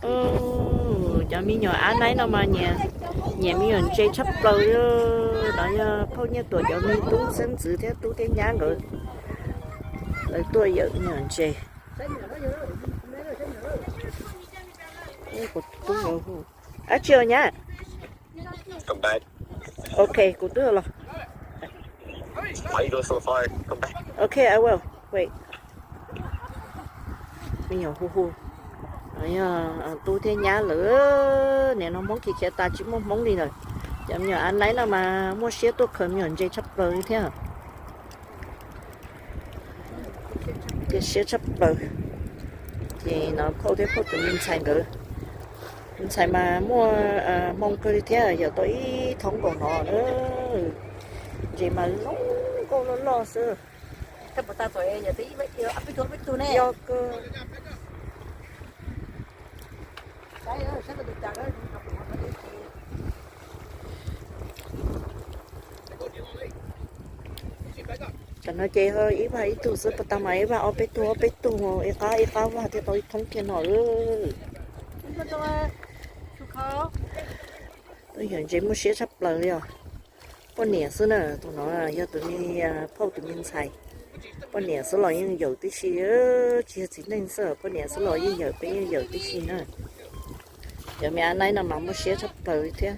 Cov me nyuam ab naib no mas nyiam me nyuam ntses tshaj plaws li. No yog phauj Nyiaj Tuam cov me tub xeeb ntxwv thiab tub thiab nyab nkawd lawv tuaj yawm me nyuam ntses. Ab tsi os nyab. Ok, kuv twb los. Ok, I will. Wait. Me nyuam hu hu. Tub thiab nyab lawm, nim no Hmoob khiav khiav tas tsis muaj Hmoob li lawm. Cov me nyuam ab naib no mas muaj siab tuaj khaws me nyuam ntses tshaj plaws li thiab. Cia siab tshaj plaws. Ces no phauj thiab phauj tus me ntxhais nkawd, me ntxhais mas muaj hmoo kawg li thiab, yawm tau ib thoob nkaus no na. Ntses mas zoo nkauj loj loj xwb. Yog kawg. Tam no ces ib vag ib tug xwb, puas tau mas ib vag ob peb tug ob peb tug, ib qab ib qab vag thiaj tau ib thoob kiag no. Tus yawm ntses muaj siab tshaj plaws li os. Poj niam xwb na, tus no yog tus me phauj tus me ntxhais. Poj niam xwb los yeej yawm tib si, tsis yog txiv neej xwb, poj niam xwb los yeej yawm, peb yeej yawm tib si na. Cov me ab naib no mas muaj siab tshaj plaws li thiab.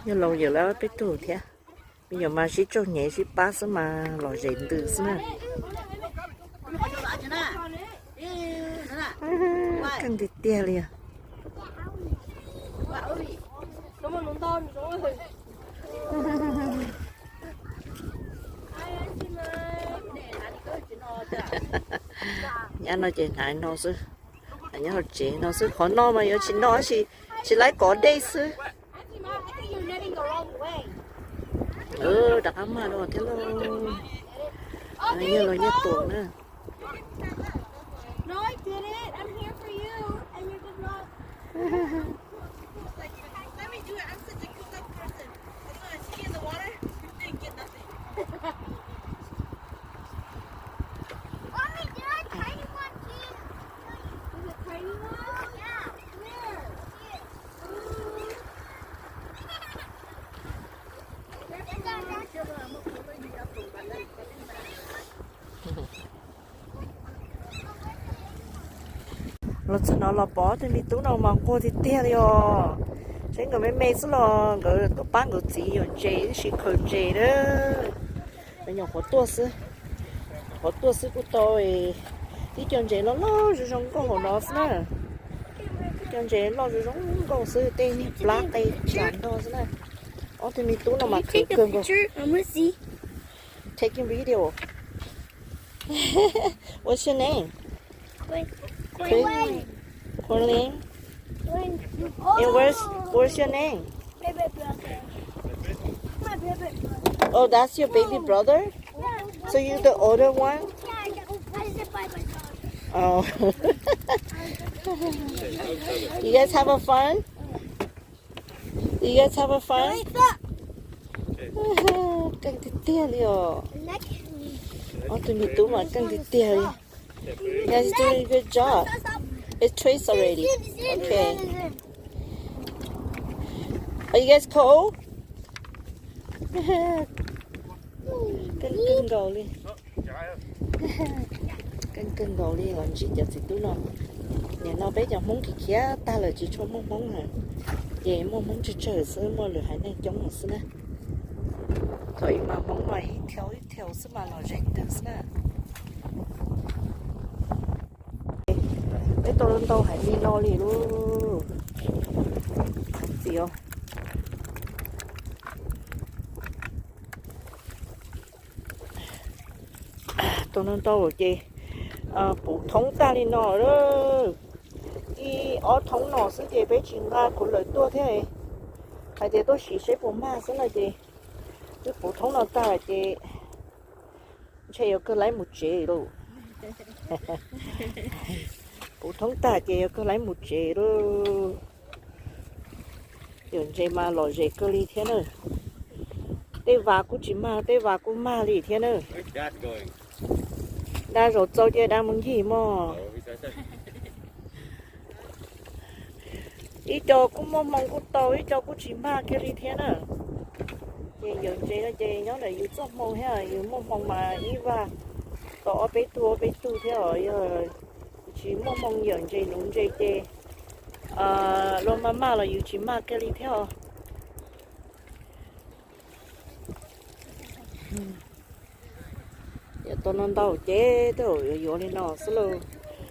Yog laus yawm lawm peb tug thiab. Me nyuam mas sib tsaug nyem sib pab xwb mas lom zem ntws xwb na. Keej tiag tiag li. Nyab no ces hnav no xwb, nyob hauv tsev no xwb, qhov no mas yuav tsis no, tsis laib kov dej xwb. Rov qab maj dua thiab lauj. Yog los Nyiaj Tuam na. Los txog no los pom ob tug me tub no mas nquag tiag tiag li os. Saib nkawd me me xwb los nkawd tuaj pab nkawd txiv yuav ntses ib sim khaws ntses na. Cov nyuam qhuav tuaj xwb, qhuav tuaj xwb kuj tau tib co ntses loj loj zoo zoo nkauj hauv no xwb na. Tib co ntses loj zoo zoo nkauj xwb, tej niag plab qe tsam nrog xwb na. Ob tug me tub no mas khwv kawg nkaus. Taking video. What's your name? Quilin. Quilin. And where's where's your name? Oh, that's your baby brother? So you the older one? Oh. You guys have a fun? You guys have a fun? Keej tiag tiag li os. Ob tug me tub mas keej tiag tiag li. You guys doing a good job. It trace already. Okay. Are you guys cold? Keej kawg nkaus li. Keej kawg nkaus li los ntsib cov txiv tub no. Nim no peb cov Hmoob khiav khiav tag lawm tsis tshua muaj Hmoob lawm, ces muaj Hmoob tsawg tsawg xwb, muaj lwm haiv neeg coob lawm xwb na. Thaum ub mas Hmoob mas ib thiau ib thiau xwb mas lom zem ntws xwb na. Peb tau ntau heev li no li lauj. Txiv, tau ntau ntau ces puv thoob tag li no lawm. Ib ob thoob no xwb ces peb tsis nqa khuv lawm tuaj thiab. Hais tias tuaj sim seb puas mag xwb no ces twb puv thoob no tag lawm ces ntshe yuav kawg laib mus tsev lauj. Puv thoob tag ces yog kawg laiv mus tsev lauj. Yawm ntses mas lom zem kawg li thiab na. Tej vas kuj tsis mag, tej vas kuj mag li thiab na. Dab zaum txaus ces dab mus ncig mog. Ib co kuj muaj hmoo kuj tau, ib co kuj tsis mag kiag li thiab na. Ces yawm ntses no ces nyob ntawm yus txoj hmoo thiab, yus muaj hmoo mas ib vas tau ob peb tug ob peb tug thiab os. Yog tsis muaj hmoo yawm ntses nuv ntses ces luag mag mag los yus tsis mag kiag li thiab os. Yog tau no ntau ces twb yuav yuav li no xwb lauj.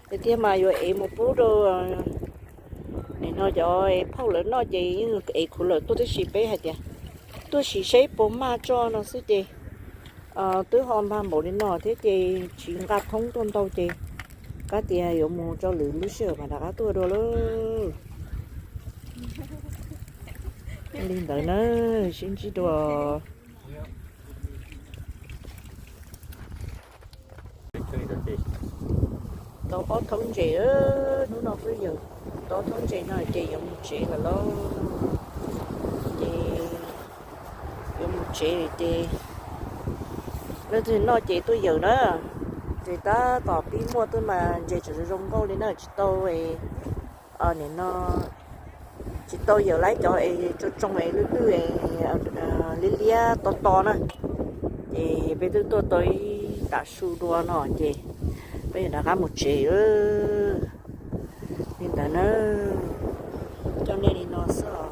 Tiag tiag mas yuav ev mus pub rau nim no cov phauj lawv noj ces yeej ev khuv lawm tuaj tib si, peb hais tias tuaj sim saib puas mag tso no xwb ces twb ho mag npaum li no thiab ces tsis nqa thoob tuaj ntau ces kav tias yuav mus tso lwm lub sij hawm mas rov qab tuaj dua lauj. Li ntawd na, sib ntsib dua. Tau ob thoob ntses, hnub no twb yawm tau ob thoob ntses no ces yuav mus tsev lawm lauj. Ces yuav mus tsev ces leej twg noj ces tuaj yawm na. Ces tab tom pib muaj twb mas ntses tseem zoo zoo nkauj li na, tsis tau nim no tsis tau yawm lawm cov es tsoo tsoo es lwj lwj es liab liab to to na. Ces peb twb tuaj tau ib tav su dua no ces peb yuav rov qab mus tsev. Li ntawd na, coj nej li no xwb os.